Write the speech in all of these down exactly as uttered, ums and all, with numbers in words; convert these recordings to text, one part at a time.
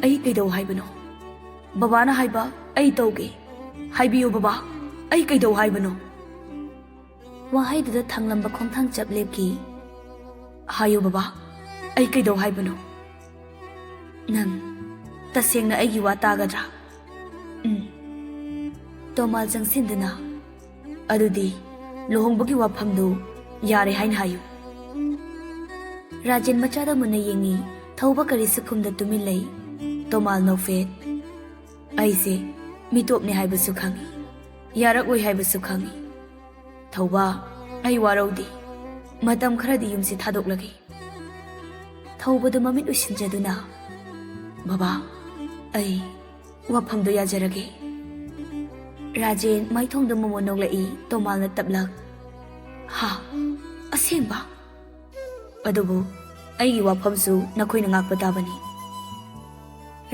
ꯑꯩ ꯀꯩꯗꯧ ꯍꯥꯏꯕꯅꯣ? ꯕꯕꯥꯅ ꯍꯥꯏꯕ ꯑꯩ ꯇꯧꯒꯦ꯫ ꯍꯥꯏꯕꯤꯌꯨ ꯕꯕꯥ, ꯑꯩ ꯀꯩꯗꯧ ꯍꯥꯏꯕꯅꯣ? ꯋꯥꯍꯩꯗꯨꯗ ꯊꯥꯡꯂꯝꯕ ꯈꯣꯡꯊꯥꯡ ꯆꯞ ꯂꯦꯞꯈꯤ꯫ ꯍꯥꯏꯌꯨ ꯕꯕꯥ, ꯑꯩ ꯀꯩꯗꯧ ꯍꯥꯏꯕꯅꯣ? ꯅꯪ ꯇꯁꯦꯡꯅ ꯑꯩꯒꯤ ꯋꯥ ꯇꯥꯒꯗ꯭ꯔꯥ? ꯎꯝ꯫ ꯇꯣꯃꯥꯜ ꯆꯪꯁꯤꯟꯗꯨꯅ, "ꯑꯗꯨꯗꯤ ꯂꯨꯍꯣꯡꯕꯒꯤ ꯋꯥꯐꯝꯗꯨ ꯌꯥꯔꯦ ꯍꯥꯏꯅ ꯍꯥꯏꯌꯨ꯫" ꯔꯥꯖꯦꯟ ꯃꯆꯥꯗ ꯃꯨꯟꯅ ꯌꯦꯡꯉꯤ꯫ ꯊꯧꯕ ꯀꯔꯤꯁꯨ ꯈꯨꯝꯗ ꯇꯨꯃꯤꯟ ꯂꯩ꯫ ꯇꯣꯃꯥꯜ ꯅꯣꯛꯐꯦꯠ꯫ ꯑꯩꯁꯦ ꯃꯤꯇꯣꯞꯅꯤ ꯍꯥꯏꯕꯁꯨ ꯈꯪꯏ, ꯌꯥꯔꯛꯂꯣꯏ ꯍꯥꯏꯕꯁꯨ ꯈꯪꯏ꯫ ꯊꯧꯕ, ꯑꯩ ꯋꯥꯔꯧꯗꯦ꯫ ꯃꯇꯝ ꯈꯔꯗꯤ ꯌꯨꯝꯁꯤ ꯊꯥꯗꯣꯛꯂꯒꯦ꯫ ꯊꯧꯕꯗꯨ ꯃꯃꯤꯠ ꯎꯏꯁꯤꯟꯖꯗꯨꯅ, "ꯕꯕꯥ, ꯑꯩ ꯋꯥꯐꯝꯗꯣ ꯌꯥꯖꯔꯒꯦ꯫" ꯔꯥꯖꯦꯟ ꯃꯥꯏꯊꯣꯡꯗ ꯃꯣꯃꯣꯟ ꯅꯣꯛꯂꯛꯏ꯫ ꯇꯣꯃꯥꯜꯅ ꯇꯞꯂꯛ, "ꯍꯥ? ꯑꯁꯦꯡꯕ? ꯑꯗꯨꯕꯨ ꯑꯩꯒꯤ ꯋꯥꯐꯝꯁꯨ ꯅꯈꯣꯏꯅ ꯉꯥꯛꯄ ꯇꯥꯕꯅꯤ꯫"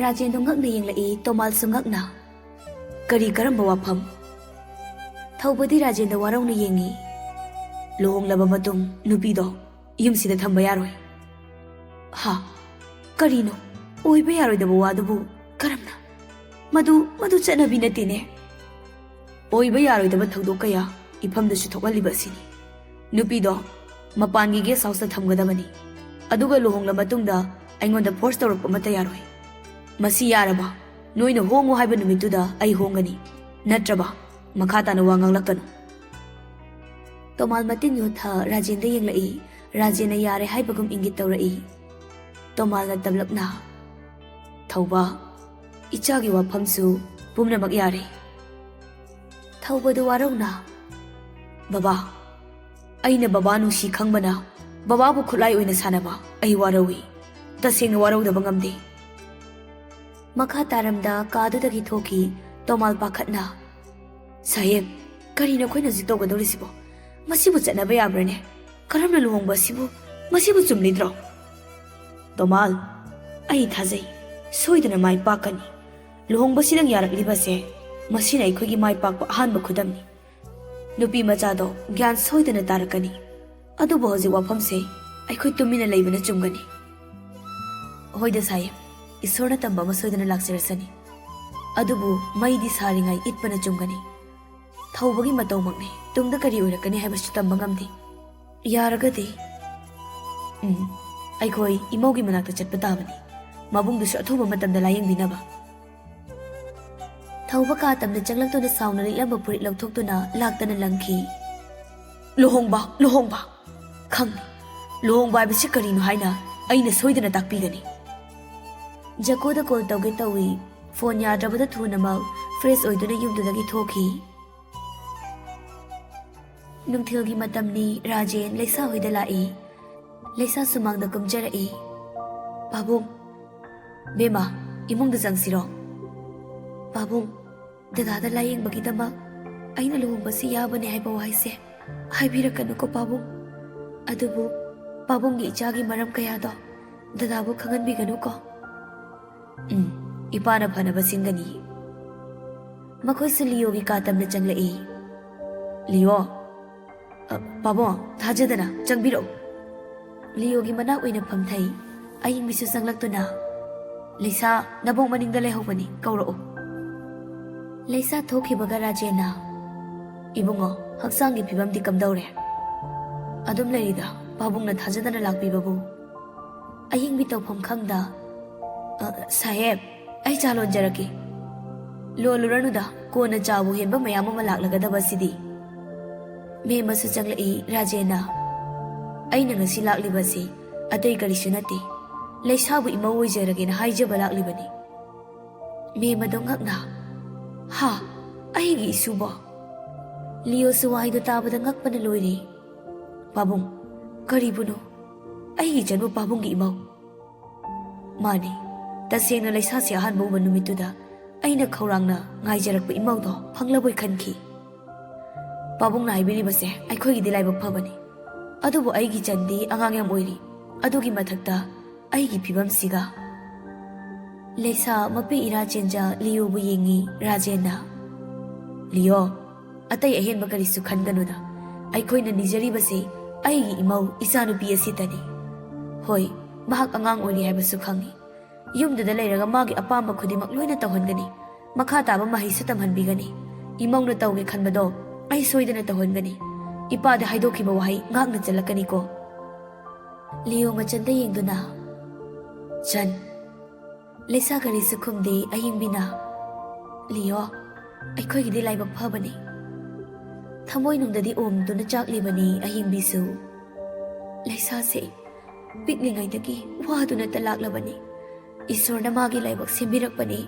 ꯔꯥꯖꯦꯟꯗꯣ ꯉꯛꯅ ꯌꯦꯡꯂꯛꯏ꯫ ꯇꯣꯃꯥꯜꯁꯨ ꯉꯛꯅ, "ꯀꯔꯤ, ꯀꯔꯝꯕ ꯋꯥꯐꯝ?" ꯊꯧꯕꯗꯤ ꯔꯥꯖꯦꯟꯗ ꯋꯥꯔꯧꯅ ꯌꯦꯡꯉꯤ꯫ "ꯂꯨꯍꯣꯡꯂꯕ ꯃꯇꯨꯡ ꯅꯨꯄꯤꯗꯣ ꯌꯨꯝꯁꯤꯗ ꯊꯝꯕ ꯌꯥꯔꯣꯏ꯫" "ꯍꯥ? ꯀꯔꯤꯅꯣ? ꯑꯣꯏꯕ ꯌꯥꯔꯣꯏꯗꯕ ꯋꯥꯗꯨꯕꯨ ꯀꯔꯝꯅ? ꯃꯗꯨ, ꯃꯗꯨ ꯆꯠꯅꯕꯤ ꯅꯠꯇꯦꯅꯦ꯫" "ꯑꯣꯏꯕ ꯌꯥꯔꯣꯏꯗꯕ ꯊꯧꯗꯣꯛ ꯀꯌꯥ ꯏꯐꯝꯗꯁꯨ ꯊꯣꯛꯍꯜꯂꯤꯕ ꯑꯁꯤꯅꯤ꯫ ꯅꯨꯄꯤꯗꯣ ꯃꯄꯥꯟꯒꯤ ꯒꯦꯁ ꯍꯥꯎꯁꯇ ꯊꯝꯒꯗꯕꯅꯤ, ꯑꯗꯨꯒ ꯂꯨꯍꯣꯡꯂ ꯃꯇꯨꯡꯗ ꯑꯩꯉꯣꯟꯗ ꯐꯣꯔꯁ ꯇꯧꯔꯛꯄ ꯑꯃꯠꯇ ꯌꯥꯔꯣꯏ꯫ ꯃꯁꯤ ꯌꯥꯔꯕ, ꯅꯣꯏꯅ ꯍꯣꯡꯉꯨ ꯍꯥꯏꯕ ꯅꯨꯃꯤꯠꯇꯨꯗ ꯑꯩ ꯍꯣꯡꯒꯅꯤ, ꯅꯠꯇ꯭ꯔꯕ ꯃꯈꯥ ꯇꯥꯅ ꯋꯥ ꯉꯥꯡꯂꯛꯀꯅꯨ꯫" ꯇꯣꯃꯥꯜ ꯃꯇꯤꯟ ꯌꯣꯠꯊ ꯔꯥꯖꯦꯟꯗ ꯌꯦꯡꯂꯛꯏ꯫ ꯔꯥꯖꯦꯟꯅ ꯌꯥꯔꯦ ꯍꯥꯏꯕꯒꯨꯝ ꯏꯪꯒꯤꯠ ꯇꯧꯔꯛꯏ꯫ ꯇꯣꯃꯥꯜꯅ ꯇꯞꯂꯞꯅ, "ꯊꯧꯕ, ꯏꯆꯥꯒꯤ ꯋꯥꯐꯝꯁꯨ ꯄꯨꯝꯅꯃꯛ ꯌꯥꯔꯦ꯫" ꯊꯧꯕꯗꯨ ꯋꯥꯔꯧꯅ, "ꯕꯕꯥ, ꯑꯩꯅ ꯕꯕꯥ ꯅꯨꯡꯁꯤ ꯈꯪꯕꯅ ꯕꯕꯥꯕꯨ ꯈꯨꯠꯂꯥꯏ ꯑꯣꯏꯅ ꯁꯥꯟꯅꯕ ꯑꯩ ꯋꯥꯔꯧꯏ꯫ ꯇꯁꯦꯡꯅ ꯋꯥꯔꯧꯗꯕ ꯉꯝꯗꯦ꯫" ꯃꯈꯥ ꯇꯥꯔꯝꯗ ꯀꯥꯗꯨꯗꯒꯤ ꯊꯣꯛꯈꯤ꯫ ꯇꯣꯃꯥꯜ ꯄꯥꯈꯠꯅ, "ꯁꯥꯍꯦꯕ, ꯀꯔꯤꯅꯣ ꯑꯩꯈꯣꯏꯅ ꯍꯧꯖꯤꯛ ꯇꯧꯒꯗꯧꯔꯤꯁꯤꯕꯣ? ꯃꯁꯤꯕꯨ ꯆꯠꯅꯕ ꯌꯥꯕ꯭ꯔꯅꯦ? ꯀꯔꯝꯅ ꯂꯨꯍꯣꯡꯕ ꯑꯁꯤꯕꯨ? ꯃꯁꯤꯕꯨ ꯆꯨꯝꯂꯤꯗ꯭ꯔꯣ?" "ꯇꯣꯃꯥꯜ, ꯑꯩ ꯊꯥꯖꯩ, ꯁꯣꯏꯗꯅ ꯃꯥꯏ ꯄꯥꯛꯀꯅꯤ꯫ ꯂꯨꯍꯣꯡꯕꯁꯤꯗꯪ ꯌꯥꯔꯛꯂꯤꯕꯁꯦ, ꯃꯁꯤꯅ ꯑꯩꯈꯣꯏꯒꯤ ꯃꯥꯏ ꯄꯥꯛꯄ ꯑꯍꯥꯟꯕ ꯈꯨꯗꯝꯅꯤ꯫ ꯅꯨꯄꯤ ꯃꯆꯥꯗꯣ ꯒ꯭ꯌꯥꯟ ꯁꯣꯏꯗꯅ ꯇꯥꯔꯛꯀꯅꯤ꯫ ꯑꯗꯨꯕꯨ ꯍꯧꯖꯤꯛ ꯋꯥꯐꯝꯁꯦ ꯑꯩꯈꯣꯏ ꯇꯨꯃꯤꯟꯅ ꯂꯩꯕꯅ ꯆꯨꯝꯒꯅꯤ꯫" "ꯍꯣꯏꯗ ꯁꯥꯍꯦꯕ, ꯏꯁꯣꯔꯅ ꯇꯝꯕ ꯑꯃ ꯁꯣꯏꯗꯅ ꯂꯥꯛꯆꯔꯁꯅꯤ꯫ ꯑꯗꯨꯕꯨ ꯃꯩꯗꯤ ꯁꯥꯔꯤꯉꯩ ꯏꯠꯄꯅ ꯆꯨꯝꯒꯅꯤ꯫ ꯊꯧꯕꯒꯤ ꯃꯇꯧꯃꯛꯅꯤ, ꯇꯨꯡꯗ ꯀꯔꯤ ꯑꯣꯏꯔꯛꯀꯅꯤ ꯍꯥꯏꯕꯁꯨ ꯇꯝꯕ ꯉꯝꯗꯦ꯫ ꯌꯥꯔꯒꯗꯤ, ꯎꯝ, ꯑꯩꯈꯣꯏ ꯏꯃꯧꯒꯤ ꯃꯅꯥꯛꯇ ꯆꯠꯄ ꯇꯥꯕꯅꯤ, ꯃꯕꯨꯡꯗꯨꯁꯨ ꯑꯊꯨꯕ ꯃꯇꯝꯗ ꯂꯥꯌꯦꯡꯕꯤꯅꯕ꯫ ꯊꯧꯕ ꯀꯥ ꯇꯝꯅ ꯆꯪꯂꯛꯇꯨꯅ ꯁꯥꯎꯅ ꯂꯤꯠꯂꯝꯕ ꯐꯨꯔꯤꯠ ꯂꯧꯊꯣꯛꯇꯨꯅ ꯂꯥꯛꯇꯅ ꯂꯪꯈꯤ꯫ "ꯂꯨꯍꯣꯡꯕ, ꯂꯨꯍꯣꯡꯕ! ꯈꯪꯉꯤ, ꯂꯨꯍꯣꯡꯕ ꯍꯥꯏꯕꯁꯤ ꯀꯔꯤꯅꯣ ꯍꯥꯏꯅ ꯑꯩꯅ ꯁꯣꯏꯗꯅ ꯇꯥꯛꯄꯤꯒꯅꯤ꯫" ꯖꯀꯣꯗ ꯀꯣꯜ ꯇꯧꯒꯦ ꯇꯧꯏ꯫ ꯐꯣꯟ ꯌꯥꯗ꯭ꯔꯕꯗ ꯊꯨꯅꯃꯛ ꯐ꯭ꯔꯦꯁ ꯑꯣꯏꯗꯨꯅ ꯌꯨꯝꯗꯨꯗꯒꯤ ꯊꯣꯛꯈꯤ꯫ ꯅꯨꯡꯊꯤꯜꯒꯤ ꯃꯇꯝꯅꯤ꯫ ꯔꯥꯖꯦꯟ ꯂꯩꯁꯥ ꯍꯣꯏꯗ ꯂꯥꯛꯏ꯫ ꯂꯩꯁꯥ ꯁꯨꯃꯥꯡꯗ ꯀꯨꯝꯖꯔꯛꯏ꯫ "ꯄꯥꯕꯨꯡ, ꯕꯦꯝꯃ, ꯏꯃꯨꯡꯗ ꯆꯪꯁꯤꯔꯣ?" "ꯄꯥꯕꯨꯡ, ꯗꯗꯥꯗ ꯂꯥꯌꯦꯡꯕꯒꯤꯗꯃꯛ ꯑꯩꯅ ꯂꯨꯍꯣꯡꯕꯁꯤ ꯌꯥꯕꯅꯦ ꯍꯥꯏꯕ ꯋꯥꯍꯩꯁꯦ ꯍꯥꯏꯕꯤꯔꯛꯀꯅꯨꯀꯣ ꯄꯥꯕꯨꯡ꯫ ꯑꯗꯨꯕꯨ ꯄꯥꯕꯨꯡꯒꯤ ꯏꯆꯥꯒꯤ ꯃꯔꯝ ꯀꯌꯥꯗꯣ ꯗꯗꯥꯕꯨ ꯈꯪꯍꯟꯕꯤꯒꯅꯨꯀꯣ꯫" "ꯎꯝ, ꯏꯄꯥꯅ ꯐꯅꯕ ꯁꯤꯟꯒꯅꯤ꯫" ꯃꯈꯣꯏꯁꯨ ꯂꯤꯌꯣꯒꯤ ꯀꯥ ꯇꯝꯅ ꯆꯪꯂꯛꯏ꯫ "ꯂꯤꯌꯣ, ꯑ, ꯄꯥꯕꯨꯡ, ꯊꯥꯖꯗꯅ ꯆꯪꯕꯤꯔꯛꯎ꯫" ꯂꯤꯌꯣꯒꯤ ꯃꯅꯥꯛ ꯑꯣꯏꯅ ꯐꯝꯊꯩ꯫ ꯑꯌꯤꯡꯕꯤꯁꯨ ꯆꯪꯂꯛꯇꯨꯅ, "ꯂꯩꯁꯥ, ꯅꯕꯣꯛ ꯃꯅꯤꯡꯗ ꯂꯩꯍꯧꯕꯅꯤ, ꯀꯧꯔꯛꯎ꯫" ꯂꯩꯁꯥ ꯊꯣꯛꯈꯤꯕꯒ ꯔꯥꯖꯦꯟꯅ, "ꯏꯕꯨꯡꯉꯣ, ꯍꯛꯆꯥꯡꯒꯤ ꯐꯤꯕꯝꯗꯤ ꯀꯝꯗꯧꯔꯦ?" "ꯑꯗꯨꯝ ꯂꯩꯔꯤꯗ, ꯄꯥꯕꯨꯡꯅ ꯊꯥꯖꯗꯅ ꯂꯥꯛꯄꯤꯕꯕꯨ꯫" ꯑꯌꯤꯡꯕꯤ ꯇꯧꯐꯝ ꯈꯪꯗ, "ꯑ, ꯁꯥꯍꯦꯕ, ꯑꯩ ꯆꯥ ꯂꯣꯟꯖꯔꯛꯀꯦ꯫" "ꯂꯣꯜꯂꯨꯔꯅꯨꯗ, ꯀꯣꯟꯅ ꯆꯥꯕꯨ ꯍꯦꯟꯕ ꯃꯌꯥꯝ ꯑꯃ ꯂꯥꯛꯂꯒꯗꯕ ꯑꯁꯤꯗꯤ꯫" ꯃꯦꯝꯃꯁꯨ ꯆꯪꯂꯛꯏ꯫ ꯔꯥꯖꯦꯟꯅ, "ꯑꯩꯅ ꯉꯁꯤ ꯂꯥꯛꯂꯤꯕꯁꯤ ꯑꯇꯩ ꯀꯔꯤꯁꯨ ꯅꯠꯇꯦ, ꯂꯩꯁꯥꯕꯨ ꯏꯃꯧ ꯑꯣꯏꯖꯔꯒꯦꯅ ꯍꯥꯏꯖꯕ ꯂꯥꯛꯂꯤꯕꯅꯤ꯫" ꯃꯦꯝꯃꯗꯣ ꯉꯛꯅ, "ꯍꯥ? ꯑꯩꯒꯤ ꯏꯁꯨꯕꯣ?" ꯂꯤꯌꯣꯁꯨ ꯋꯥꯍꯩꯗꯣ ꯇꯥꯕꯗ ꯉꯛꯄꯅ ꯂꯣꯏꯔꯦ꯫ "ꯄꯥꯕꯨꯡ, ꯀꯔꯤꯕꯨꯅꯣ? ꯑꯩꯒꯤ ꯏꯆꯟꯕꯨ ꯄꯥꯕꯨꯡꯒꯤ ꯏꯃꯧ?" "ꯃꯥꯅꯤ, ꯇꯁꯦꯡꯅ ꯂꯩꯁꯥꯁꯤ ꯑꯍꯥꯟꯕ ꯎꯕ ꯅꯨꯃꯤꯠꯇꯨꯗ ꯑꯩꯅ ꯈꯧꯔꯥꯡꯅ ꯉꯥꯏꯖꯔꯛꯄ ꯏꯃꯧꯗꯣ ꯐꯪꯂꯕꯣꯏ ꯈꯟꯈꯤ꯫ ꯄꯥꯕꯨꯡꯅ ꯍꯥꯏꯕꯤꯔꯤꯕꯁꯦ ꯑꯩꯈꯣꯏꯒꯤꯗꯤ ꯂꯥꯏꯕꯛ ꯐꯕꯅꯤ, ꯑꯗꯨꯕꯨ ꯑꯩꯒꯤ ꯏꯆꯟꯗꯤ ꯑꯉꯥꯡ ꯌꯥꯝ ꯑꯣꯏꯔꯤ, ꯑꯗꯨꯒꯤ ꯃꯊꯛꯇ ꯑꯩꯒꯤ ꯐꯤꯕꯝꯁꯤꯒ꯫" ꯂꯩꯁꯥ ꯃꯄꯤ ꯏꯔꯥ ꯆꯦꯟꯖ ꯂꯤꯌꯣꯕꯨ ꯌꯦꯡꯉꯤ ꯔꯥꯖꯦꯟꯅ꯫ "ꯂꯤꯌꯣ, ꯑꯇꯩ ꯑꯍꯦꯟꯕ ꯀꯔꯤꯁꯨ ꯈꯟꯒꯅꯨꯗ꯫ ꯑꯩꯈꯣꯏꯅ ꯅꯤꯖꯔꯤꯕꯁꯤ ꯑꯩꯒꯤ ꯏꯃꯧ, ꯏꯆꯥꯅꯨꯄꯤ ꯑꯁꯤꯇꯅꯤ꯫ ꯍꯣꯏ, ꯃꯍꯥꯛ ꯑꯉꯥꯡ ꯑꯣꯏꯔꯤ ꯍꯥꯏꯕꯁꯨ ꯈꯪꯏ, ꯌꯨꯝꯗꯨꯗ ꯂꯩꯔꯒ ꯃꯥꯒꯤ ꯑꯄꯥꯝꯕ ꯈꯨꯗꯤꯡꯃꯛ ꯂꯣꯏꯅ ꯇꯧꯍꯟꯒꯅꯤ꯫ ꯃꯈꯥ ꯇꯥꯕ ꯃꯍꯩꯁꯨ ꯇꯝꯍꯟꯕꯤꯒꯅꯤ꯫ ꯏꯃꯧꯅ ꯇꯧꯒꯦ ꯈꯟꯕꯗꯣ ꯑꯩ ꯁꯣꯏꯗꯅ ꯇꯧꯍꯟꯒꯅꯤ꯫ ꯏꯄꯥꯗ ꯍꯥꯏꯗꯣꯛꯈꯤꯕ ꯋꯥꯍꯩ ꯉꯥꯛꯅ ꯆꯠꯂꯛꯀꯅꯤꯀꯣ꯫ ꯂꯤꯌꯣ ꯃꯆꯟꯗ ꯌꯦꯡꯗꯨꯅ, "ꯆꯟ"꯫ ꯂꯩꯁꯥ ꯀꯔꯤꯁꯨ ꯈꯨꯝꯗꯦ ꯑꯌꯤꯡꯕꯤꯅ꯫ "ꯂꯤꯌꯣ, ꯑꯩꯈꯣꯏꯒꯤꯗꯤ ꯂꯥꯏꯕꯛ ꯐꯕꯅꯤ"꯫ ꯊꯃꯣꯏꯅꯨꯡꯗꯗꯤ ꯑꯣꯝꯗꯨꯅ ꯆꯥꯛꯂꯤꯕꯅꯤ ꯑꯌꯤꯡꯕꯤꯁꯨ꯫ ꯂꯩꯁꯥꯁꯦ ꯄꯤꯛꯂꯤꯉꯩꯗꯒꯤ ꯋꯥꯗꯨꯅꯇ ꯂꯥꯛꯂꯕꯅꯤ꯫ ꯏꯁꯣꯔꯅ ꯃꯥꯒꯤ ꯂꯥꯏꯕꯛ ꯁꯦꯝꯕꯤꯔꯛꯄꯅꯤ꯫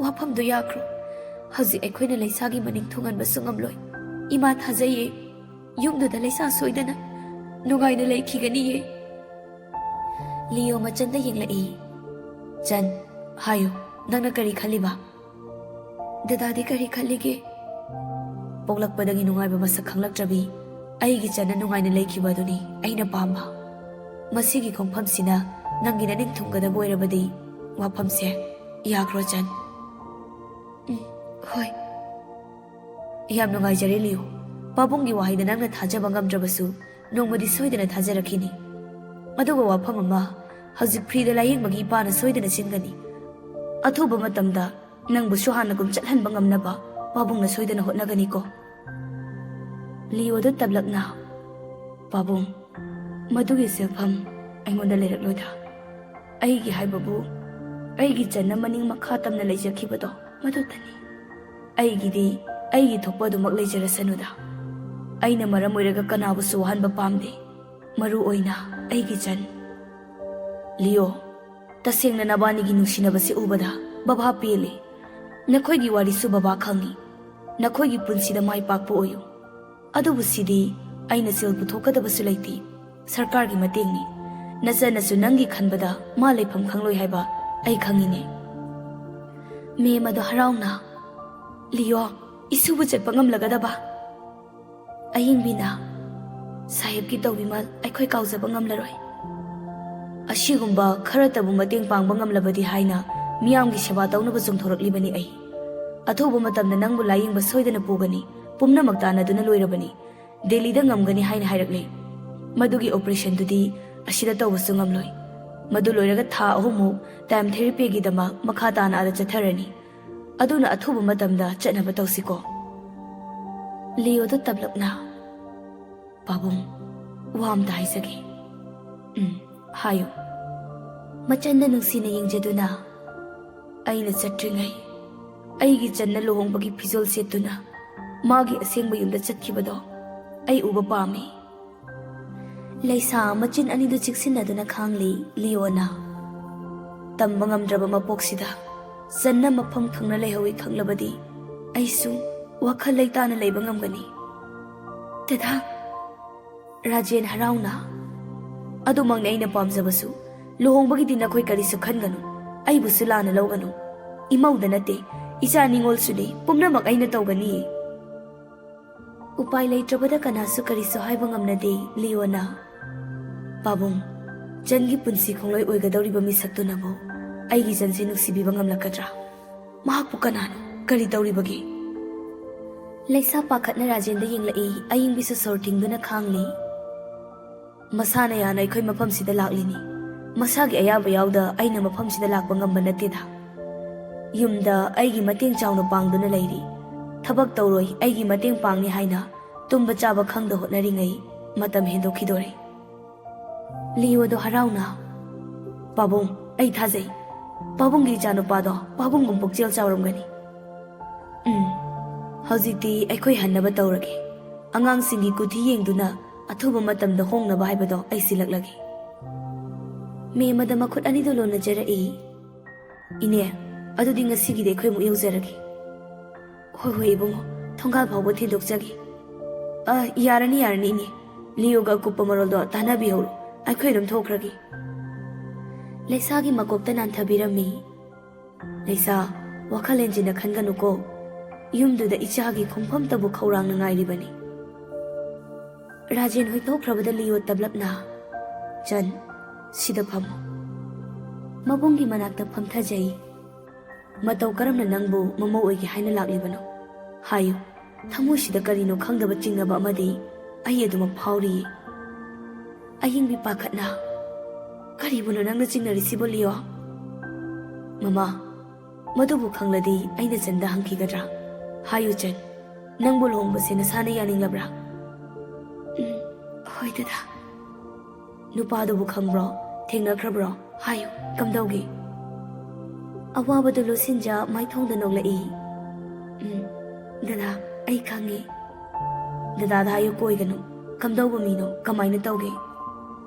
ꯋꯥꯐꯝꯗꯨ ꯌꯥꯈ꯭ꯔꯣ꯫ ꯍꯧꯖꯤꯛ ꯑꯩꯈꯣꯏꯅ ꯂꯩꯁꯥꯒꯤ ꯃꯅꯤꯡ ꯊꯨꯡꯍꯟꯕꯁꯨ ꯉꯝꯂꯣꯏ꯫ ꯏꯃꯥ ꯊꯥꯖꯩꯌꯦ꯫ ꯌꯨꯝꯗꯨꯗ ꯂꯩꯁꯥ ꯁꯣꯏꯗꯅ ꯅꯨꯡꯉꯥꯏꯅ ꯂꯩꯈꯤꯒꯅꯤꯌꯦ꯫ ꯂꯤꯌꯣ ꯃꯆꯟꯗ ꯌꯦꯡꯂꯛꯏ꯫ "ꯆꯟ, ꯍꯥꯏꯌꯨ, ꯅꯪꯅ ꯀꯔꯤ ꯈꯜꯂꯤꯕ?" "ꯗꯗꯥꯗꯤ ꯀꯔꯤ ꯈꯜꯂꯤꯒꯦ?" "ꯄꯣꯛꯂꯛꯄꯗꯒꯤ ꯅꯨꯡꯉꯥꯏꯕ ꯃꯁꯛ ꯈꯪꯂꯛꯇ꯭ꯔꯕꯤ ꯑꯩꯒꯤ ꯆꯟꯅ ꯅꯨꯡꯉꯥꯏꯅ ꯂꯩꯈꯤꯕ ꯑꯗꯨꯅꯤ ꯑꯩꯅ ꯄꯥꯝꯕ꯫ ꯃꯁꯤꯒꯤ ꯈꯣꯡꯐꯝꯁꯤꯅ ꯅꯪꯒꯤ ꯅꯅꯤꯡ ꯊꯨꯡꯒꯗꯕ ꯑꯣꯏꯔꯕꯗꯤ ꯋꯥꯐꯝꯁꯦ ꯌꯥꯈ꯭ꯔꯣ, ꯆꯟ?" "ꯎꯝ, ꯍꯣꯏ"꯫ "ꯌꯥꯝ ꯅꯨꯡꯉꯥꯏꯖꯔꯦ, ꯂꯤꯌꯣ꯫ ꯄꯥꯕꯨꯡꯒꯤ ꯋꯥꯍꯩꯗ ꯅꯪꯅ ꯊꯥꯖꯕ ꯉꯝꯗ꯭ꯔꯕꯁꯨ, ꯅꯣꯡꯃꯗꯤ ꯁꯣꯏꯗꯅ ꯊꯥꯖꯔꯛꯈꯤꯅꯤ꯫ ꯑꯗꯨꯒ ꯋꯥꯐꯝ ꯑꯃ, ꯍꯧꯖꯤꯛ ꯐ꯭ꯔꯤꯗ ꯂꯥꯌꯦꯡꯕꯒꯤ ꯏꯄꯥꯅ ꯁꯣꯏꯗꯅ ꯁꯤꯟꯒꯅꯤ꯫ ꯑꯊꯨꯕ ꯃꯇꯝꯗ ꯅꯪꯕꯨꯁꯨ ꯍꯥꯟꯅꯒꯨꯝ ꯆꯠꯍꯟꯕ ꯉꯝꯅꯕ ꯄꯥꯕꯨꯡꯅ ꯁꯣꯏꯗꯅ ꯍꯣꯠꯅꯒꯅꯤꯀꯣ"꯫ ꯂꯤꯌꯣꯗ ꯇꯞꯂꯛꯅ, "ꯄꯥꯕꯨꯡ, ꯃꯗꯨꯒꯤ ꯁꯦꯜꯐꯝ ꯑꯩꯉꯣꯟꯗ ꯂꯩꯔꯛꯂꯣꯏꯗ꯫ ꯑꯩꯒꯤ ꯍꯥꯏꯕꯕꯨ, ꯑꯩꯒꯤ ꯆꯟꯅ ꯃꯅꯤꯡ ꯃꯈꯥ ꯇꯝꯅ ꯂꯩꯖꯈꯤꯕꯗꯣ, ꯃꯗꯨꯇꯅꯤ꯫ ꯑꯩꯒꯤꯗꯤ ꯑꯩꯒꯤ ꯊꯣꯛꯄ ꯑꯗꯨꯃꯛ ꯂꯩꯖꯔꯁꯅꯨꯗ꯫ ꯑꯩꯅ ꯃꯔꯝ ꯑꯣꯏꯔꯒ ꯀꯅꯥꯕꯨꯁꯨ ꯋꯥꯍꯟꯕ ꯄꯥꯝꯗꯦ, ꯃꯔꯨ ꯑꯣꯏꯅ ꯑꯩꯒꯤ ꯆꯟ"꯫ "ꯂꯤꯌꯣ, ꯇꯁꯦꯡꯅ ꯅꯕꯥꯅꯤꯒꯤ ꯅꯨꯡꯁꯤꯅꯕꯁꯤ ꯎꯕꯗ ꯕꯕꯥ ꯄꯦꯜꯂꯤ꯫ ꯅꯈꯣꯏꯒꯤ ꯋꯥꯔꯤꯁꯨ ꯕꯕꯥ ꯈꯪꯏ꯫ ꯅꯈꯣꯏꯒꯤ ꯄꯨꯟꯁꯤꯗ ꯃꯥꯏ ꯄꯥꯛꯄ ꯑꯣꯏꯌꯨ꯫ ꯑꯗꯨꯕꯨ ꯁꯤꯗꯤ ꯑꯩꯅ ꯁꯦꯜ ꯄꯨꯊꯣꯛꯀꯗꯕꯁꯨ ꯂꯩꯇꯦ꯫ ꯁꯔꯀꯥꯔꯒꯤ ꯃꯇꯦꯡꯅꯤ꯫ ꯅꯆꯟꯅꯁꯨ ꯅꯪꯒꯤ ꯈꯟꯕꯗ ꯃꯥ ꯂꯩꯐꯝ ꯈꯪꯂꯣꯏ ꯍꯥꯏꯕ ꯑꯩ ꯈꯪꯏꯅꯦ"꯫ ꯃꯦꯝ ꯑꯗꯣ ꯍꯔꯥꯎꯅ, "ꯂꯤꯌꯣ, ꯏꯁꯨꯕꯨ ꯆꯠꯄ ꯉꯝꯂꯒꯗꯕ"꯫ ꯑꯍꯤꯡꯕꯤꯅ, "ꯁꯥꯍꯦꯕꯀꯤ ꯇꯧꯕꯤꯃꯜ ꯑꯩꯈꯣꯏ ꯀꯥꯎꯖꯕ ꯉꯝꯂꯔꯣꯏ꯫ ꯑꯁꯤꯒꯨꯝꯕ ꯈꯔꯇꯕꯨ ꯃꯇꯦꯡ ꯄꯥꯡꯕ ꯉꯝꯂꯕꯗꯤ ꯍꯥꯏꯅ ꯃꯤꯌꯥꯝꯒꯤ ꯁꯦꯕꯥ ꯇꯧꯅꯕ ꯆꯣꯡꯊꯣꯔꯛꯂꯤꯕꯅꯤ ꯑꯩ꯫ ꯑꯊꯨꯕ ꯃꯇꯝꯗ ꯅꯪꯕꯨ ꯂꯥꯌꯦꯡꯕ ꯁꯣꯏꯗꯅ ꯄꯨꯒꯅꯤ꯫ ꯄꯨꯝꯅꯃꯛ ꯇꯥꯟꯅꯗꯨꯅ ꯂꯣꯏꯔꯕꯅꯤ꯫ ꯗꯦꯜꯂꯤꯗ ꯉꯝꯒꯅꯤ ꯍꯥꯏꯅ ꯍꯥꯏꯔꯛꯂꯦ꯫ ꯃꯗꯨꯒꯤ ꯑꯣꯄꯔꯦꯁꯟꯗꯨꯗꯤ ꯑꯁꯤꯗ ꯇꯧꯕꯁꯨ ꯉꯝꯂꯣꯏ꯫ ꯃꯗꯨ ꯂꯣꯏꯔꯒ ꯊꯥ ꯑꯍꯨꯝꯃꯨꯛ ꯇꯥꯏꯝ ꯊꯦꯔꯥꯄꯤꯒꯤꯗꯃꯛ ꯃꯈꯥ ꯇꯥꯅ ꯑꯥꯗ ꯆꯠꯊꯔꯅꯤ꯫ ꯑꯗꯨꯅ ꯑꯊꯨꯕ ꯃꯇꯝꯗ ꯆꯠꯅꯕ ꯇꯧꯁꯤꯀꯣ꯫ ꯂꯤꯑꯣꯗ ꯇꯞꯂꯞꯅ, "ꯄꯥꯕꯨꯡ, ꯋꯥ ꯑꯝꯇ ꯍꯥꯏꯖꯒꯦ꯫" "ꯎꯝ, ꯍꯥꯏꯌꯨ꯫" ꯃꯆꯟꯗ ꯅꯨꯡꯁꯤꯅ ꯌꯦꯡꯖꯗꯨꯅ, "ꯑꯩꯅ ꯆꯠꯇ꯭ꯔꯤꯉꯩ, ꯑꯩꯒꯤ ꯆꯟꯅ ꯂꯨꯍꯣꯡꯕꯒꯤ ꯐꯤꯖꯣꯜ ꯁꯦꯠꯇꯨꯅ ꯃꯥꯒꯤ ꯑꯁꯦꯡꯕ ꯌꯨꯝꯗ ꯆꯠꯈꯤꯕꯗꯣ ꯑꯩ ꯎꯕ ꯄꯥꯝꯃꯤ꯫" ꯂꯩꯁꯥ ꯃꯆꯤꯟ ꯑꯅꯤꯗꯨ ꯆꯤꯛꯁꯤꯟꯅꯗꯨꯅ ꯈꯥꯡꯂꯤ ꯂꯤꯑꯣꯅ꯫ "ꯇꯝꯕ ꯉꯝꯗ꯭ꯔꯕ ꯃꯄꯣꯛꯁꯤꯗ ꯆꯟꯅ ꯃꯐꯝ ꯈꯪꯅ ꯂꯩꯍꯧꯏ ꯈꯪꯂꯕꯗꯤ ꯑꯩꯁꯨ ꯋꯥꯈꯜ ꯂꯩꯇꯥꯅ ꯂꯩꯕ ꯉꯝꯒꯅꯤ꯫" "ꯗꯗꯥ!" ꯔꯥꯖꯦꯟ ꯍꯔꯥꯎꯅ, "ꯑꯗꯨꯃꯛꯅꯤ ꯑꯩꯅ ꯄꯥꯝꯖꯕꯁꯨ꯫ ꯂꯨꯍꯣꯡꯕꯒꯤꯗꯤ ꯅꯈꯣꯏ ꯀꯔꯤꯁꯨ ꯈꯟꯒꯅꯨ, ꯑꯩꯕꯨꯁꯨ ꯂꯥꯟꯅ ꯂꯧꯒꯅꯨ꯫ ꯏꯃꯧꯗ ꯅꯠꯇꯦ, ꯏꯆꯥ ꯅꯤꯉꯣꯜꯁꯨꯅꯤ, ꯄꯨꯝꯅꯃꯛ ꯑꯩꯅ ꯇꯧꯒꯅꯤꯌꯦ꯫" ꯎꯄꯥꯏ ꯂꯩꯇ꯭ꯔꯕꯗ ꯀꯅꯥꯁꯨ ꯀꯔꯤꯁꯨ ꯍꯥꯏꯕ ꯉꯝꯅꯗꯦ ꯂꯤꯑꯣꯅ꯫ "ꯄꯥꯕꯨꯡ, ꯆꯟꯒꯤ ꯄꯨꯟꯁꯤ ꯈꯣꯡꯂꯣꯏ ꯑꯣꯏꯒꯗꯧꯔꯤꯕ ꯃꯤꯁꯛꯇꯨꯅꯕꯨ ꯑꯩꯒꯤ ꯆꯟꯁꯤ ꯅꯨꯡꯁꯤꯕꯤꯕ ꯉꯝꯂꯛꯀꯗ꯭ꯔꯥ? ꯃꯍꯥꯛꯄꯨ ꯀꯅꯥꯅꯣ? ꯀꯔꯤ ꯇꯧꯔꯤꯕꯒꯦ?" ꯂꯩꯁꯥ ꯄꯥꯈꯠꯅ ꯔꯥꯖꯦꯟꯗ ꯌꯦꯡꯂꯛꯏ, ꯑꯏꯪꯕꯤꯁꯨ ꯁꯣꯔ ꯊꯤꯡꯗꯨꯅ ꯈꯥꯡꯂꯤ꯫ "ꯃꯁꯥꯅ ꯌꯥꯅ ꯑꯩꯈꯣꯏ ꯃꯐꯝꯁꯤꯗ ꯂꯥꯛꯂꯤꯅꯤ꯫ ꯃꯁꯥꯒꯤ ꯑꯌꯥꯕ ꯌꯥꯎꯗ ꯑꯩꯅ ꯃꯐꯝꯁꯤꯗ ꯂꯥꯛꯄ ꯉꯝꯕ ꯅꯠꯇꯦꯗ꯫ ꯌꯨꯝꯗ ꯑꯩꯒꯤ ꯃꯇꯦꯡ ꯆꯥꯎꯅ ꯄꯥꯡꯗꯨꯅ ꯂꯩꯔꯤ꯫ ꯊꯕꯛ ꯇꯧꯔꯣꯏ, ꯑꯩꯒꯤ ꯃꯇꯦꯡ ꯄꯥꯡꯅꯤ ꯍꯥꯏꯅ ꯇꯨꯝꯕ ꯆꯥꯕ ꯈꯪꯗ ꯍꯣꯠꯅꯔꯤꯉꯩ ꯃꯇꯝ ꯍꯦꯟꯗꯣꯛꯈꯤꯗꯣꯔꯦ꯫" ꯂꯤꯑꯣꯗꯣ ꯍꯔꯥꯎꯅ, "ꯄꯥꯕꯨꯡ, ꯑꯩ ꯊꯥꯖꯩ꯫ ꯄꯥꯕꯨꯡꯒꯤ ꯏꯆꯥꯅꯨꯄꯥꯗꯣ ꯄꯥꯕꯨꯡꯒꯨꯝ ꯄꯨꯛꯆꯦꯜ ꯆꯥꯎꯔꯝꯒꯅꯤ꯫ ꯎꯝ, ꯍꯧꯖꯤꯛꯇꯤ ꯑꯩꯈꯣꯏ ꯍꯟꯅꯕ ꯇꯧꯔꯒꯦ꯫ ꯑꯉꯥꯡꯁꯤꯡꯒꯤ ꯀꯨꯊꯤ ꯌꯦꯡꯗꯨꯅ ꯑꯊꯨꯕ ꯃꯇꯝꯗ ꯍꯣꯡꯅꯕ ꯍꯥꯏꯕꯗꯣ ꯑꯩ ꯁꯤꯜꯂꯛꯂꯒꯦ꯫" ꯃꯦꯃꯗ ꯃꯈꯨꯠ ꯑꯅꯤꯗꯨ ꯂꯣꯟꯅꯖꯔꯛꯏ꯫ "ꯏꯅꯦ, ꯑꯗꯨꯗꯤ ꯉꯁꯤꯒꯤꯗꯤ ꯑꯩꯈꯣꯏ ꯑꯃꯨꯛ ꯌꯧꯖꯔꯒꯦ꯫" "ꯍꯣꯏ, ꯍꯣꯏ, ꯏꯕꯨꯡꯉꯣ, ꯊꯣꯡꯒꯥꯜ ꯐꯥꯎꯕ ꯊꯤꯟꯗꯣꯛꯆꯒꯦ꯫" "ꯑ, ꯌꯥꯔꯅꯤ, ꯌꯥꯔꯅꯤ, ꯏꯅꯦ꯫ ꯂꯤꯑꯣꯒ ꯑꯀꯨꯞꯄ ꯃꯔꯣꯜꯗꯣ ꯇꯥꯟꯅꯕꯤꯍꯧꯔꯣ꯫ ꯑꯩꯈꯣꯏ ꯑꯗꯨꯝ ꯊꯣꯛꯈ꯭ꯔꯒꯦ꯫" ꯂꯩꯁꯥꯒꯤ ꯃꯀꯣꯛꯇ ꯅꯥꯟꯊꯕꯤꯔꯝꯃꯤ꯫ "ꯂꯩꯁꯥ, ꯋꯥꯈꯜ ꯍꯦꯟꯖꯤꯟꯅ ꯈꯟꯒꯅꯨꯀꯣ꯫ ꯌꯨꯝꯗꯨꯗ ꯏꯆꯥꯒꯤ ꯈꯣꯡꯐꯝꯇꯕꯨ ꯈꯧꯔꯥꯡꯅ ꯉꯥꯏꯔꯤꯕꯅꯤ꯫" ꯔꯥꯖꯦꯟ ꯍꯣꯏ ꯊꯣꯛꯈ꯭ꯔꯕꯗ ꯂꯤꯑꯣ ꯇꯞꯂꯞꯅ, "ꯆꯟ, ꯁꯤꯗ ꯐꯝꯃꯨ꯫" ꯃꯕꯨꯡꯒꯤ ꯃꯅꯥꯛꯇ ꯐꯝꯊꯖꯩ꯫ "ꯃꯇꯧ ꯀꯔꯝꯅ ꯅꯪꯕꯨ ꯃꯃꯧ ꯑꯣꯏꯒꯦ ꯍꯥꯏꯅ ꯂꯥꯛꯂꯤꯕꯅꯣ? ꯍꯥꯏꯌꯨ, ꯊꯃꯣꯏꯁꯤꯗ ꯀꯔꯤꯅꯣ ꯈꯪꯗꯕ ꯆꯤꯡꯅꯕ ꯑꯃꯗꯤ ꯑꯩ ꯑꯗꯨꯃꯛ ꯐꯥꯎꯔꯤꯌꯦ꯫" ꯑꯌꯤꯡꯕꯤ ꯄꯥꯈꯠꯅ, ꯀꯔꯤꯕꯨꯅꯣ ꯅꯪꯅ ꯆꯤꯡꯅꯔꯤꯁꯤꯕꯣ, ꯂꯤꯌꯣ? ꯃꯃꯥ, ꯃꯗꯨꯕꯨ ꯈꯪꯂꯗꯤ ꯑꯩꯅ ꯆꯟꯗ ꯍꯪꯈꯤꯒꯗ꯭ꯔꯥ? ꯍꯥꯏꯌꯨ ꯆꯟ, ꯅꯪꯕꯨ ꯂꯨꯍꯣꯡꯕꯁꯦ ꯅꯁꯥꯅ ꯌꯥꯅꯤꯡꯂꯕ꯭ꯔꯥ? ꯎꯝ, ꯍꯣꯏ ꯗꯗꯥ꯫ ꯅꯨꯄꯥꯗꯨꯕꯨ ꯈꯪꯕ꯭ꯔꯣ? ꯊꯦꯡꯅꯈ꯭ꯔꯕ꯭ꯔꯣ? ꯍꯥꯏꯌꯨ, ꯀꯝꯗꯧꯒꯦ? ꯑꯋꯥꯕꯗꯨ ꯂꯣꯠꯁꯤꯟꯖ ꯃꯥꯏꯊꯣꯡꯗ ꯅꯣꯛꯂꯛꯏ꯫ ꯎꯝ, ꯗꯗꯥ, ꯑꯩ ꯈꯪꯉꯤ꯫ ꯗꯗꯥꯗ ꯍꯥꯏꯌꯨ, ꯀꯣꯏꯒꯅꯨ꯫ ꯀꯝꯗꯧꯕ ꯃꯤꯅꯣ? ꯀꯃꯥꯏꯅ ꯇꯧꯒꯦ?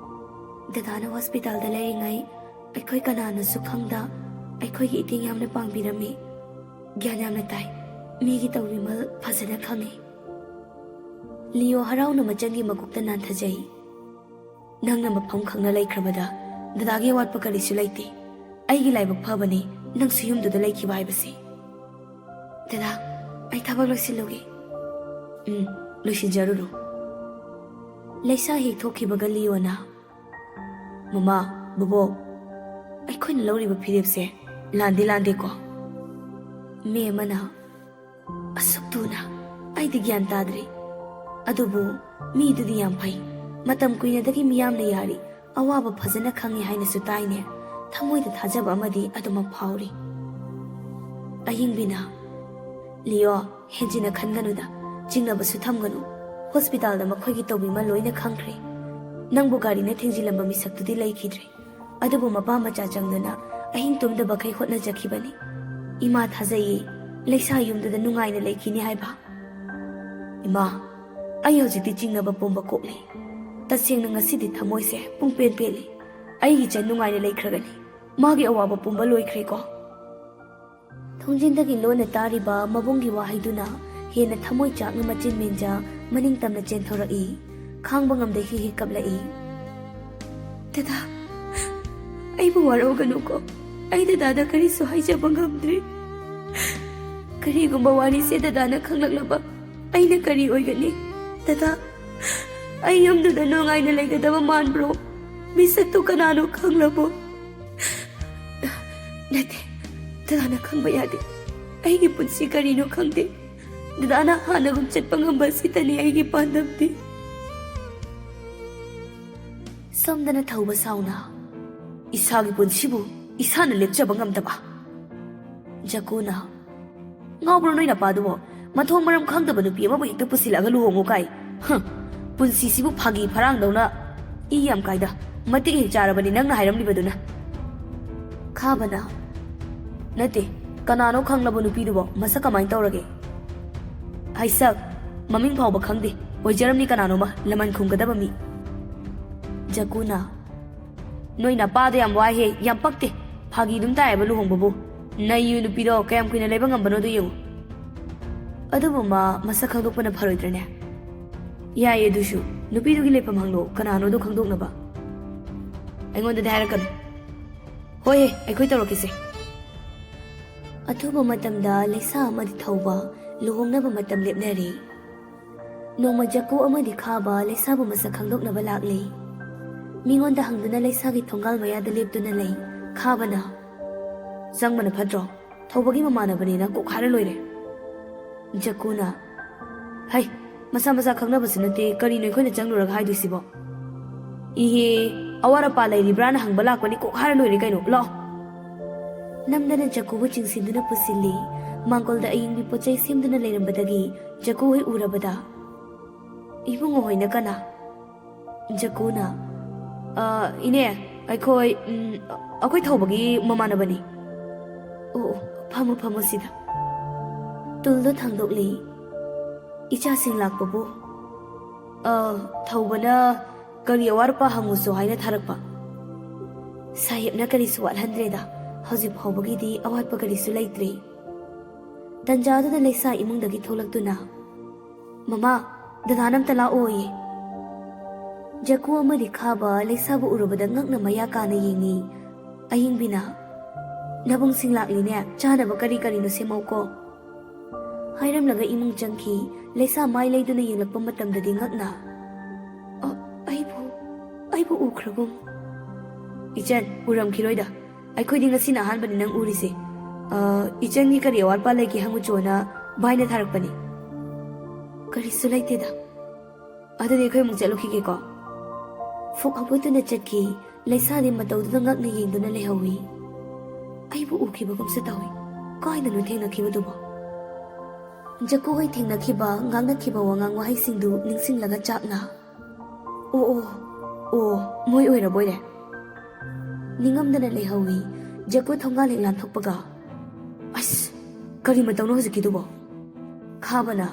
ꯗꯗꯥꯅ ꯍꯣꯁꯄꯤꯇꯥꯜꯗ ꯂꯩꯔꯤꯉꯩ ꯑꯩꯈꯣꯏ ꯀꯅꯥꯅꯁꯨ ꯈꯪꯗ ꯑꯩꯈꯣꯏꯒꯤ ꯏꯇꯦꯡ ꯌꯥꯝꯅ ꯄꯥꯡꯕꯤꯔꯝꯃꯤ꯫ ꯒ꯭ꯌꯥꯟ ꯌꯥꯝꯅ ꯇꯥꯏ꯫ ꯃꯤꯒꯤ ꯇꯧꯕꯤꯃꯜ ꯐꯖꯅ ꯈꯪꯉꯤ꯫ ꯂꯤꯌꯣ ꯍꯔꯥꯎꯅ ꯃꯆꯟꯒꯤ ꯃꯀꯣꯛꯇ ꯅꯥꯟꯊꯖꯩ꯫ ꯅꯪꯅ ꯃꯐꯝ ꯈꯪꯅ ꯂꯩꯈ꯭ꯔꯕꯗ ꯗꯗꯥꯒꯤ ꯑꯋꯥꯠꯄ ꯀꯔꯤꯁꯨ ꯂꯩꯇꯦ꯫ ꯑꯩꯒꯤ ꯂꯥꯏꯕꯛ ꯐꯕꯅꯤ ꯅꯪꯁꯨ ꯌꯨꯝꯗꯨꯗ ꯂꯩꯈꯤꯕ ꯍꯥꯏꯕꯁꯤ꯫ ꯗꯗꯥ, ꯑꯩ ꯊꯕꯛ ꯂꯣꯏꯁꯤꯜꯂꯨꯒꯦ꯫ ꯎꯝ, ꯂꯣꯏꯁꯤꯟꯖꯔꯨꯔꯣ꯫ ꯂꯩꯁꯥ ꯍꯦꯛ ꯊꯣꯛꯈꯤꯕꯒ ꯂꯤꯌꯣꯅ, "ꯃꯃꯥ, ꯕꯣꯕꯣꯛ, ꯑꯩꯈꯣꯏꯅ ꯂꯧꯔꯤꯕ ꯐꯤꯔꯦꯞꯁꯦ ꯂꯥꯟꯗꯤ ꯂꯥꯟꯗꯦꯀꯣ?" ꯃꯦꯝ ꯑꯃꯅ, "ꯑꯁꯨꯛ ꯊꯨꯅ? ꯑꯩꯗꯤ ꯒ꯭ꯌꯥꯟ ꯇꯥꯗ꯭ꯔꯤ꯫ ꯑꯗꯨꯕꯨ ꯃꯤꯗꯨꯗꯤ ꯌꯥꯝ ꯐꯩ꯫ ꯃꯇꯝ ꯀꯨꯏꯅꯗꯒꯤ ꯃꯤꯌꯥꯝꯅ ꯌꯥꯔꯤ, ꯑꯋꯥꯕ ꯐꯖꯅ ꯈꯪꯉꯤ ꯍꯥꯏꯅꯁꯨ ꯇꯥꯏꯅꯦ꯫ ꯊꯃꯣꯏꯗ ꯊꯥꯖꯕ ꯑꯃꯗꯤ ꯑꯗꯨꯃꯛ ꯐꯥꯎꯔꯤ꯫" ꯑꯌꯤꯡꯕꯤꯅ, "ꯂꯤꯌꯣ, ꯍꯦꯟꯖꯤꯟꯅ ꯈꯟꯒꯅꯨꯗ, ꯆꯤꯡꯅꯕꯁꯨ ꯊꯝꯒꯅꯨ꯫ ꯍꯣꯁꯄꯤꯇꯥꯜꯗ ꯃꯈꯣꯏꯒꯤ ꯇꯧꯕꯤꯃꯜ ꯂꯣꯏꯅ ꯈꯪꯈ꯭ꯔꯦ꯫ ꯅꯪꯕꯨ ꯒꯥꯔꯤꯅ ꯊꯦꯡꯖꯤꯜꯂꯝꯕ ꯃꯤꯁꯛꯇꯨꯗꯤ ꯂꯩꯈꯤꯗ꯭ꯔꯦ꯫ ꯑꯗꯨꯕꯨ ꯃꯄꯥ ꯃꯆꯥ ꯆꯪꯗꯅ ꯑꯍꯤꯡ ꯇꯨꯝꯗꯕꯈꯩ ꯍꯣꯠꯅꯖꯈꯤꯕꯅꯤ꯫ ꯏꯃꯥ ꯊꯥꯖꯩꯌꯦ, ꯂꯩꯁꯥ ꯌꯨꯝꯗꯨꯗ ꯅꯨꯡꯉꯥꯏꯅ ꯂꯩꯈꯤꯅꯤ ꯍꯥꯏꯕ꯫" "ꯏꯃꯥ, ꯑꯩ ꯍꯧꯖꯤꯛꯇꯤ ꯆꯤꯡꯅꯕ ꯄꯨꯝꯕ ꯀꯣꯛꯂꯦ꯫ ꯇꯁꯦꯡꯅ ꯉꯁꯤꯗꯤ ꯊꯃꯣꯏꯁꯦ ꯄꯨꯡꯄꯦꯟ ꯄꯦꯜꯂꯤ꯫ ꯑꯩꯒꯤ ꯏꯆꯟ ꯅꯨꯡꯉꯥꯏꯅ ꯂꯩꯈ꯭ꯔꯒꯅꯤ꯫ ꯃꯥꯒꯤ ꯑꯋꯥꯕ ꯄꯨꯝꯕ ꯂꯣꯏꯈ꯭ꯔꯦꯀꯣ꯫" ꯊꯣꯡꯖꯤꯟꯗꯒꯤ ꯂꯣꯟꯅ ꯇꯥꯔꯤꯕ ꯃꯕꯨꯡꯒꯤ ꯋꯥꯍꯩꯗꯨꯅ ꯍꯦꯟꯅ ꯊꯃꯣꯏ ꯆꯥꯛꯅ ꯃꯆꯤꯟ ꯃꯦꯟꯖ ꯃꯅꯤꯡ ꯇꯝꯅ ꯆꯦꯟꯊꯣꯔꯛꯏ꯫ ꯈꯥꯡꯕ ꯉꯝꯗ ꯍꯤ ꯍꯤ ꯀꯞꯂꯛꯏ꯫ "ꯗꯗꯥ, ꯑꯩꯕꯨ ꯋꯥꯔꯧꯒꯅꯨꯀꯣ꯫ ꯑꯩ ꯗꯗꯥꯗ ꯀꯔꯤꯁꯨ ꯍꯥꯏꯖꯕ ꯉꯝꯗ꯭ꯔꯤ꯫ ꯀꯔꯤꯒꯨꯝꯕ ꯋꯥꯔꯤꯁꯦ ꯗꯗꯥꯅ ꯈꯪꯂꯛꯂꯕ ꯑꯩꯅ ꯀꯔꯤ ꯑꯣꯏꯒꯅꯤ? ꯗꯗꯥ, ꯑꯩ ꯌꯨꯝꯗꯨꯗ ꯅꯨꯡꯉꯥꯏꯅ ꯂꯩꯒꯗꯕ ꯃꯥꯟꯕ꯭ꯔꯣ? ꯃꯤꯁꯛꯇꯨ ꯀꯅꯥꯅꯣ ꯈꯪꯂꯕꯣ?" "ꯅꯠꯇꯦ, ꯗꯗꯥꯅ ꯈꯪꯕ ꯌꯥꯗꯦ꯫ ꯑꯩꯒꯤ ꯄꯨꯟꯁꯤ ꯀꯔꯤꯅꯣ ꯈꯪꯗꯦ꯫ ꯗꯗꯥꯅ ꯍꯥꯟꯅꯒꯨꯝ ꯆꯠꯄ ꯉꯝꯕ ꯑꯁꯤꯇꯅꯤ ꯑꯩꯒꯤ ꯄꯥꯟꯗꯝꯗꯤ꯫" ꯁꯣꯝꯗꯅ ꯊꯧꯕ ꯁꯥꯎꯅ, ꯏꯁꯥꯒꯤ ꯄꯨꯟꯁꯤꯕꯨ ꯏꯁꯥꯅ ꯂꯦꯞꯆꯕ ꯉꯝꯗꯕ꯫ ꯖꯀꯨꯅ, "ꯉꯥꯎꯕ꯭ꯔꯣ ꯅꯣꯏ ꯅꯄꯥꯗꯨꯕꯣ? ꯃꯊꯣꯡ ꯃꯔꯝ ꯈꯪꯗꯕ ꯅꯨꯄꯤ ꯑꯃꯕꯨ ꯍꯦꯛꯇ ꯄꯨꯁꯤꯜꯂꯛꯑꯒ ꯂꯨꯍꯣꯡꯉꯨ ꯀꯥꯏ? ꯍꯝ, ꯄꯨꯟꯁꯤꯁꯤꯕꯨ ꯐꯥꯒꯤ ꯐꯔꯥꯡꯗꯧꯅ ꯏ ꯌꯥꯝ ꯀꯥꯏꯗ꯫ ꯃꯇꯤꯛ ꯍꯦꯛ ꯆꯥꯔꯕꯅꯤ ꯅꯪꯅ ꯍꯥꯏꯔꯝꯂꯤꯕꯗꯨꯅ꯫" ꯈꯥꯕꯅ, "ꯅꯠꯇꯦ, ꯀꯅꯥꯅꯣ ꯈꯪꯂꯕ ꯅꯨꯄꯤꯗꯨꯕꯣ? ꯃꯁꯛ ꯀꯃꯥꯏꯅ ꯇꯧꯔꯒꯦ?" "ꯍꯩꯁꯛ, ꯃꯃꯤꯡ ꯐꯥꯎꯕ ꯈꯪꯗꯦ꯫ ꯑꯣꯏꯖꯔꯝꯅꯤ ꯀꯅꯥꯅꯣꯃ ꯂꯃꯟ ꯈꯨꯝꯒꯗꯕ ꯃꯤ꯫" ꯖꯀꯨꯅ, "ꯅꯣꯏ ꯅꯄꯥꯗꯣ ꯌꯥꯝ ꯋꯥꯏꯍꯦ, ꯌꯥꯝ ꯄꯛꯇꯦ꯫ ꯐꯥꯒꯤ ꯑꯗꯨꯝ ꯇꯥꯏꯌꯦꯕ ꯂꯨꯍꯣꯡꯕꯕꯨ꯫ ꯅꯩꯌꯨ ꯅꯨꯄꯤꯗꯣ ꯀꯌꯥꯝ ꯀꯨꯏꯅ ꯂꯩꯕ ꯉꯝꯕꯅꯣꯗꯣ ꯌꯦꯡꯉꯨ꯫" "ꯑꯗꯨꯕꯨ ꯃꯥ ꯃꯁꯛ ꯈꯪꯗꯣꯛꯄꯅ ꯐꯔꯣꯏꯗ꯭ꯔꯅꯦ?" "ꯌꯥꯏꯌꯦ ꯑꯗꯨꯁꯨ꯫ ꯅꯨꯄꯤꯗꯨꯒꯤ ꯂꯩꯐꯝ ꯍꯪꯂꯣ, ꯀꯅꯥꯅꯣꯗꯣ ꯈꯪꯗꯣꯛꯅꯕ꯫" "ꯑꯩꯉꯣꯟꯗꯗꯤ ꯍꯥꯏꯔꯛꯀꯅꯨ꯫" "ꯍꯣꯏꯍꯦ, ꯑꯩꯈꯣꯏ ꯇꯧꯔꯛꯀꯦꯁꯦ꯫" ꯑꯊꯨꯕ ꯃꯇꯝꯗ ꯂꯩꯁꯥ ꯑꯃꯗꯤ ꯊꯧꯕ ꯂꯨꯍꯣꯡꯅꯕ ꯃꯇꯝ ꯂꯦꯞꯅꯔꯦ꯫ ꯅꯣꯡꯃ ꯖꯀꯨ ꯑꯃꯗꯤ ꯈꯥꯕ ꯂꯩꯁꯥꯕꯨ ꯃꯁꯛ ꯈꯪꯗꯣꯛꯅꯕ ꯂꯥꯛꯂꯦ꯫ ꯃꯤꯉꯣꯟꯗ ꯍꯪꯗꯨꯅ ꯂꯩꯁꯥꯒꯤ ꯊꯣꯡꯒꯥꯜ ꯃꯌꯥꯗ ꯂꯦꯞꯇꯨꯅ ꯂꯩ꯫ ꯈꯥꯕꯅ, "ꯆꯪꯕꯅ ꯐꯠꯇ꯭ꯔꯣ? ꯊꯧꯕꯒꯤ ꯃꯃꯥꯟꯅꯕꯅꯤꯅ ꯀꯣꯛ ꯍꯥꯏꯔ ꯂꯣꯏꯔꯦ꯫" ꯖꯀꯨꯅ, "ꯍꯩ, ꯃꯁꯥ ꯃꯁꯥ ꯈꯪꯅꯕꯁꯨ ꯅꯠꯇꯦ, ꯀꯔꯤꯅꯣ ꯑꯩꯈꯣꯏꯅ ꯆꯪꯂꯨꯔꯒ ꯍꯥꯏꯗꯣꯏꯁꯤꯕꯣ?" "ꯏꯍꯦ, ꯑꯋꯥꯠ ꯑꯄꯥ ꯂꯩꯔꯤꯕ꯭ꯔꯥꯅ ꯍꯪꯕ ꯂꯥꯛꯄꯅꯤ, ꯀꯣꯛ ꯍꯥꯏꯔ ꯂꯣꯏꯔꯦ ꯀꯩꯅꯣ, ꯂꯥꯛꯑꯣ꯫" ꯅꯝꯗꯅ ꯖꯀꯨꯕꯨ ꯆꯤꯡꯁꯤꯟꯗꯨꯅ ꯄꯨꯁꯤꯜꯂꯤ꯫ ꯃꯥꯡꯒꯣꯜꯗ ꯑꯌꯤꯡꯕꯤ ꯄꯣꯠ ꯆꯩ ꯁꯦꯝꯗꯨꯅ ꯂꯩꯔꯝꯕꯗꯒꯤ ꯖꯀꯨ ꯍꯣꯏ ꯎꯔꯕꯗ, "ꯏꯕꯨꯡꯉꯣ ꯍꯣꯏꯅ ꯀꯅꯥ?" ꯖꯀꯨꯅ, "ꯑ, ꯏꯅꯦ, ꯑꯩꯈꯣꯏ, ꯎꯝ, ꯑꯩꯈꯣꯏ ꯊꯧꯕꯒꯤ ꯃꯃꯥꯟꯅꯕꯅꯤ꯫" "ꯑꯣ, ꯑꯣ, ꯐꯝꯃꯣ, ꯐꯝꯃꯣ ꯁꯤꯗ꯫" ꯇꯨꯜꯗꯣ ꯊꯥꯡꯗꯣꯛꯂꯤ꯫ "ꯏꯆꯥꯁꯤꯡ ꯂꯥꯛꯄꯕꯨ, ꯑ, ꯊꯧꯕꯅ ꯀꯔꯤ ꯑꯋꯥꯠ ꯑꯄꯥ ꯍꯪꯉꯨꯁꯣ ꯍꯥꯏꯅ ꯊꯥꯔꯛꯄ꯫" "ꯁꯥꯍꯦꯕꯅ ꯀꯔꯤꯁꯨ ꯋꯥꯠꯍꯟꯗ꯭ꯔꯦꯗ, ꯍꯧꯖꯤꯛ ꯐꯥꯎꯕꯒꯤꯗꯤ ꯑꯋꯥꯠꯄ ꯀꯔꯤꯁꯨ ꯂꯩꯇ꯭ꯔꯤ꯫" ꯇꯟꯖꯥꯗꯨꯗ ꯂꯩꯁꯥ ꯏꯃꯨꯡꯗꯒꯤ ꯊꯣꯛꯂꯛꯇꯨꯅ, "ꯃꯃꯥ, ꯗꯗꯥꯅ ꯑꯝꯇ ꯂꯥꯛꯑꯣꯌꯦ꯫" ꯖꯀꯨ ꯑꯃꯗꯤ ꯈꯥꯕ ꯂꯩꯁꯥꯕꯨ ꯎꯔꯨꯕꯗ ꯉꯛꯅ ꯃꯌꯥ ꯀꯥꯅ ꯌꯦꯡꯉꯤ꯫ ꯑꯌꯤꯡꯕꯤꯅ, "ꯅꯕꯨꯡꯁꯤꯡ ꯂꯥꯛꯂꯤꯅꯦ, ꯆꯥꯅꯕ ꯀꯔꯤ ꯀꯔꯤꯅꯣ ꯁꯦꯝꯃꯧꯀꯣ꯫" ꯍꯥꯏꯔꯝꯂꯒ ꯏꯃꯨꯡ ꯆꯪꯈꯤ꯫ ꯂꯩꯁꯥ ꯃꯥꯏ ꯂꯩꯗꯨꯅ ꯌꯦꯡꯂꯛꯄ ꯃꯇꯝꯗꯗꯤ ꯉꯛꯅ, "ꯑ, ꯑꯩꯕꯨ, ꯑꯩꯕꯨ ꯎꯈ꯭ꯔꯒꯨꯝ꯫" "ꯏꯆꯟ, ꯎꯔꯝꯈꯤꯔꯣꯏꯗ꯫ ꯑꯩꯈꯣꯏꯗꯤ ꯉꯁꯤꯅ ꯑꯍꯥꯟꯕꯅꯤ ꯅꯪ ꯎꯔꯤꯁꯦ꯫ ꯑ, ꯏꯆꯟꯒꯤ ꯀꯔꯤ ꯑꯋꯥꯠꯄ ꯂꯩꯒꯦ ꯍꯪꯉꯨꯆꯣꯅ ꯚꯥꯏꯅ ꯊꯥꯔꯛꯄꯅꯤ꯫" "ꯀꯔꯤꯁꯨ ꯂꯩꯇꯦꯗ꯫" "ꯑꯗꯨꯗꯤ ꯑꯩꯈꯣꯏ ꯑꯃꯨꯛ ꯆꯠꯂꯨꯈꯤꯒꯦꯀꯣ꯫" ꯐꯨꯛ ꯍꯧꯒꯠꯇꯨꯅ ꯆꯠꯈꯤ꯫ ꯂꯩꯁꯥꯗꯤ ꯃꯇꯧꯗꯨꯗ ꯉꯛꯅ ꯌꯦꯡꯗꯨꯅ ꯂꯩꯍꯧꯏ꯫ ꯑꯩꯕꯨ ꯎꯈꯤꯕꯒꯨꯝꯁꯨ ꯇꯧꯏ꯫ ꯀꯥꯏꯗꯅꯣ ꯊꯦꯡꯅꯈꯤꯕꯗꯨꯕꯣ? ꯖꯀꯨꯒ ꯊꯦꯡꯅꯈꯤꯕ, ꯉꯥꯡꯅꯈꯤꯕ ꯋꯥꯉꯥꯡ ꯋꯥꯍꯩꯁꯤꯡꯗꯨ ꯅꯤꯡꯁꯤꯡꯂꯒ ꯆꯥꯛꯅ, "ꯑꯣ, ꯑꯣ, ꯑꯣ, ꯃꯣꯏ ꯑꯣꯏꯔꯕꯣꯏꯔꯦ?" ꯅꯤꯡꯉꯝꯗꯅ ꯂꯩꯍꯧꯏ꯫ ꯖꯀꯨ ꯊꯣꯡꯒꯥꯜ ꯍꯦꯛ ꯂꯥꯟꯊꯣꯛꯄꯒ, "ꯑꯁ, ꯀꯔꯤ ꯃꯇꯧꯅꯣ ꯍꯧꯖꯤꯛꯀꯤꯗꯨꯕꯣ?" ꯈꯥꯕꯅ,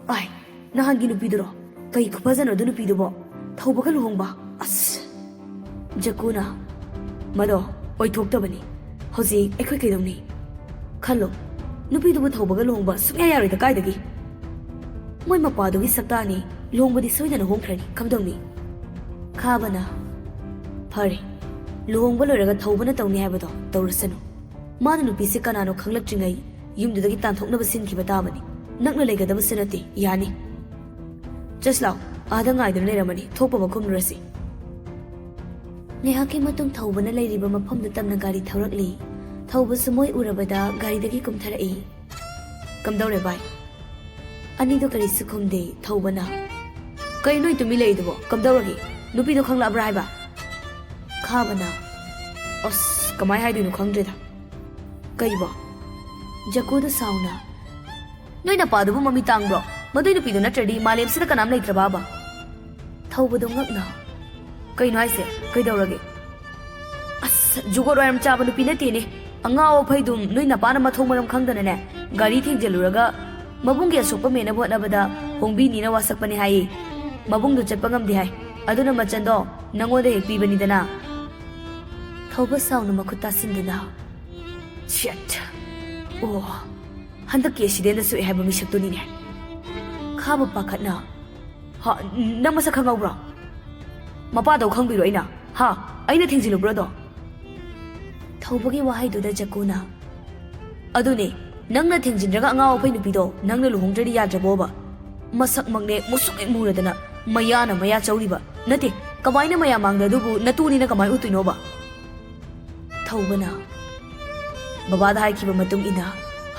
"ꯑꯥꯏ, ꯅꯍꯥꯟꯒꯤ ꯅꯨꯄꯤꯗꯨꯔꯣ? ꯀꯩ ꯈꯨꯐꯖꯅꯣ ꯑꯗꯨ ꯅꯨꯄꯤꯗꯨꯕꯣ? ꯊꯧꯕꯒ ꯂꯨꯍꯣꯡꯕ? ꯑꯁ!" ꯖꯀꯨꯅ, "ꯃꯗꯣ ꯑꯣꯏꯊꯣꯛꯇꯕꯅꯤ꯫ ꯍꯧꯖꯤꯛ ꯑꯩꯈꯣꯏ ꯀꯩꯗꯧꯅꯤ? ꯈꯜꯂꯣ, ꯅꯨꯄꯤꯗꯨꯕꯨ ꯊꯧꯕꯒ ꯂꯨꯍꯣꯡꯕ ꯁꯨꯡꯌꯥ ꯌꯥꯔꯣꯏꯗ꯫ ꯀꯥꯏꯗꯒꯤ? ꯃꯣꯏ ꯃꯄꯥꯗꯨꯒꯤ ꯁꯛꯇꯥꯅꯤ꯫ ꯂꯨꯍꯣꯡꯕꯗꯤ ꯁꯣꯏꯗꯅ ꯍꯣꯡꯈ꯭ꯔꯅꯤ꯫ ꯀꯝꯗꯧꯅꯤ?" ꯈꯥꯕꯅ, "ꯐꯔꯦ, ꯂꯨꯍꯣꯡꯕ ꯂꯣꯏꯔꯒ ꯊꯧꯕꯅ ꯇꯧꯅꯤ ꯍꯥꯏꯕꯗꯣ ꯇꯧꯔꯁꯅꯨ꯫ ꯃꯥꯅ ꯅꯨꯄꯤꯁꯦ ꯀꯅꯥꯅꯣ ꯈꯪꯂꯛꯇ꯭ꯔꯤꯉꯩ ꯌꯨꯝꯗꯨꯗꯒꯤ ꯇꯥꯟꯊꯣꯛꯅꯕ ꯁꯤꯟꯈꯤꯕ ꯇꯥꯕꯅꯤ꯫ ꯅꯛꯅ ꯂꯩꯒꯗꯕꯁꯨ ꯅꯠꯇꯦ꯫ ꯌꯥꯅꯤ꯫ ꯆꯠꯁ ꯂꯥꯎ, ꯑꯥꯗ ꯉꯥꯏꯗꯨꯅ ꯂꯩꯔꯝꯃꯅꯤ꯫ ꯊꯣꯛꯄ ꯃꯈꯨꯝꯂꯨꯔꯁꯤ꯫" ꯉꯥꯏꯍꯥꯛꯀꯤ ꯃꯇꯨꯡ ꯊꯧꯕꯅ ꯂꯩꯔꯤꯕ ꯃꯐꯝꯗꯨ ꯇꯝꯅ ꯒꯥꯔꯤ ꯊꯧꯔꯛꯂꯤ꯫ ꯊꯧꯕꯁꯨ ꯃꯣꯏ ꯎꯔꯕꯗ ꯒꯥꯔꯤꯗꯒꯤ ꯀꯨꯝꯊꯔꯛꯏ꯫ "ꯀꯝꯗꯧꯔꯦ ꯚꯥꯏ?" ꯑꯅꯤꯗꯨ ꯀꯔꯤꯁꯨ ꯈꯨꯝꯗꯦ꯫ ꯊꯧꯕꯅ, "ꯀꯩꯅꯣ ꯅꯣꯏ ꯇꯨꯃꯤꯟ ꯂꯩꯔꯤꯗꯨꯕꯣ? ꯀꯝꯗꯧꯔꯒꯦ? ꯅꯨꯄꯤꯗꯣ ꯈꯪꯂꯛꯑꯕ꯭ꯔꯥ ꯍꯥꯏꯕ?" ꯈꯥꯕꯅ, "ꯑꯁ, ꯀꯃꯥꯏ ꯍꯥꯏꯗꯣꯏꯅꯣ ꯈꯪꯗ꯭ꯔꯦꯗ꯫" "ꯀꯩꯕꯣ?" ꯖꯀꯨꯗ ꯁꯥꯎꯅ, "ꯅꯣꯏ ꯅꯄꯥꯗꯨꯕꯨ ꯃꯃꯤ ꯇꯥꯡꯕ꯭ꯔꯣ? ꯃꯗꯨꯏ ꯅꯨꯄꯤꯗꯨ ꯅꯠꯇ꯭ꯔꯗꯤ ꯃꯥꯂꯦꯝꯁꯤꯗ ꯀꯅꯥꯝ ꯂꯩꯇ꯭ꯔꯕꯕ?" ꯊꯧꯕꯗꯣ ꯉꯛꯅ, "ꯀꯩꯅꯣ ꯍꯥꯏꯁꯦ? ꯀꯩꯗꯧꯔꯒꯦ?" "ꯑꯁ, ꯖꯨꯒꯣꯠ ꯋꯥꯏꯔꯝ ꯆꯥꯕ ꯅꯨꯄꯤ ꯅꯠꯇꯦꯅꯦ꯫ ꯑꯉꯥꯎ ꯑꯐꯩꯗꯨꯝ ꯅꯣꯏ ꯅꯄꯥꯅ ꯃꯊꯣꯡ ꯃꯔꯝ ꯈꯪꯗꯅꯅꯦ, ꯒꯥꯔꯤ ꯊꯦꯡꯖꯤꯜꯂꯨꯔꯒ ꯃꯕꯨꯡꯒꯤ ꯑꯁꯣꯛꯄ ꯃꯦꯟꯅꯕ ꯍꯣꯠꯅꯕꯗ ꯍꯣꯡꯕꯤꯅꯤꯅ ꯋꯥꯁꯛꯄꯅꯦ ꯍꯥꯏꯌꯦ꯫ ꯃꯕꯨꯡꯗꯨ ꯆꯠꯄ ꯉꯝꯗꯦ ꯍꯥꯏ꯫ ꯑꯗꯨꯅ ꯃꯆꯟꯗꯣ ꯅꯉꯣꯟꯗ ꯍꯦꯛ ꯄꯤꯕꯅꯤꯗꯅ꯫" ꯊꯧꯕ ꯁꯥꯎꯅ ꯃꯈꯨꯠ ꯇꯥꯁꯤꯟꯗꯨꯅ, "ꯁꯦꯠ! ꯑꯣ, ꯍꯟꯗꯛꯀꯤ ꯑꯦꯛꯁꯤꯗꯦꯟꯗ ꯁꯣꯛꯑꯦ ꯍꯥꯏꯕ ꯃꯤꯁꯛꯇꯨꯅꯤꯅꯦ꯫" ꯈꯥꯕ ꯄꯥꯈꯠꯅ, "ꯍꯥ, ꯅꯪ ꯃꯁꯛ ꯈꯪꯍꯧꯕ꯭ꯔꯣ? ꯃꯄꯥꯗꯣ ꯈꯪꯗꯣꯏꯔꯣ ꯑꯩꯅ? ꯍꯥ? ꯑꯩꯅ ꯊꯦꯡꯖꯤꯜꯂꯨꯕ꯭ꯔꯣ ꯑꯗꯣ?" ꯊꯧꯕꯒꯤ ꯋꯥꯍꯩꯗꯨꯗ ꯖꯀꯨꯅ, "ꯑꯗꯨꯅꯦ, ꯅꯪꯅ ꯊꯦꯡꯖꯤꯟꯗ꯭ꯔꯒ ꯑꯉꯥꯎ ꯑꯐꯩ ꯅꯨꯄꯤꯗꯣ ꯅꯪꯅ ꯂꯨꯍꯣꯡꯗ꯭ꯔꯗꯤ ꯌꯥꯗ꯭ꯔꯕꯣꯕ? ꯃꯁꯛꯃꯛꯅꯦ ꯃꯨꯁꯨꯛ ꯍꯦꯛ ꯃꯨꯔꯗꯅ ꯃꯌꯥꯅ ꯃꯌꯥ ꯆꯧꯔꯤꯕ꯫ ꯅꯠꯇꯦ, ꯀꯃꯥꯏꯅ ꯃꯌꯥꯝ ꯃꯥꯡꯗ ꯑꯗꯨꯕꯨ ꯅꯇꯨꯅꯤꯅ ꯀꯃꯥꯏ ꯎꯠꯇꯣꯏꯅꯣꯕ?" ꯊꯧꯕꯅ, "ꯕꯕꯥꯗ ꯍꯥꯏꯈꯤꯕ ꯃꯇꯨꯡ ꯏꯟꯅ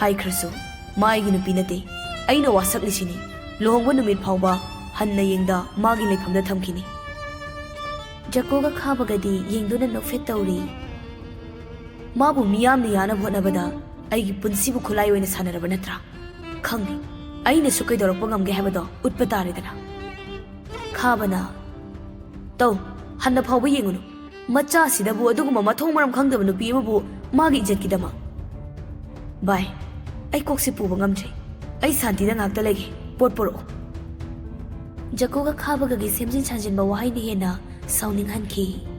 ꯍꯥꯏꯈ꯭ꯔꯁꯨ, ꯃꯥ ꯑꯩꯒꯤ ꯅꯨꯄꯤ ꯅꯠꯇꯦ꯫ ꯑꯩꯅ ꯋꯥꯁꯛꯂꯤꯁꯤꯅꯤ꯫ ꯂꯨꯍꯣꯡꯕ ꯅꯨꯃꯤꯠ ꯐꯥꯎꯕ ꯍꯟꯅ ꯌꯦꯡꯗ ꯃꯥꯒꯤ ꯂꯩꯐꯝꯗ ꯊꯝꯈꯤꯅꯤ꯫" ꯖꯀꯣꯒ ꯈꯥꯕꯒꯗꯤ ꯌꯦꯡꯗꯨꯅ ꯅꯣꯛꯐꯦꯠ ꯇꯧꯔꯤ꯫ ꯃꯥꯕꯨ ꯃꯤꯌꯥꯝꯅ ꯌꯥꯅꯕ ꯍꯣꯠꯅꯕꯗ ꯑꯩꯒꯤ ꯄꯨꯟꯁꯤꯕꯨ ꯈꯨꯠꯂꯥꯏ ꯑꯣꯏꯅ ꯁꯥꯟꯅꯔꯕ ꯅꯠꯇ꯭ꯔꯥ? ꯈꯪꯉꯤ, ꯑꯩꯅꯁꯨ ꯀꯩꯗꯧꯔꯛꯄ ꯉꯝꯒꯦ ꯍꯥꯏꯕꯗꯣ ꯎꯠꯄ ꯇꯥꯔꯦꯗꯅ꯫ ꯈꯥꯕꯅ, "ꯇꯧ, ꯍꯟꯅ ꯐꯥꯎꯕ ꯌꯦꯡꯉꯨꯅꯨ꯫ ꯃꯆꯥꯁꯤꯗꯕꯨ ꯑꯗꯨꯒꯨꯝꯕ ꯃꯊꯣꯡ ꯃꯔꯝ ꯈꯪꯗꯕ ꯅꯨꯄꯤ ꯑꯃꯕꯨ ꯃꯥꯒꯤ ꯏꯖꯠꯀꯤꯗꯃꯛ꯫ ꯚꯥꯏ, ꯑꯩ ꯀꯣꯛꯁꯦ ꯄꯨꯕ ꯉꯝꯗ꯭ꯔꯦ꯫ ꯑꯩ ꯁꯥꯟꯇꯤꯗ ꯉꯥꯛꯇ ꯂꯩꯒꯦ꯫ ꯄꯣꯠ ꯄꯨꯔꯛꯑꯣ꯫" ꯖꯀꯣꯒ ꯈꯥꯕꯒꯒꯤ ꯁꯦꯝꯖꯤꯟ ꯁꯥꯖꯤꯟꯕ ꯋꯥꯍꯩꯅ ꯍꯦꯟꯅ ꯁꯥꯎꯅꯤꯡꯍꯟꯈꯤ꯫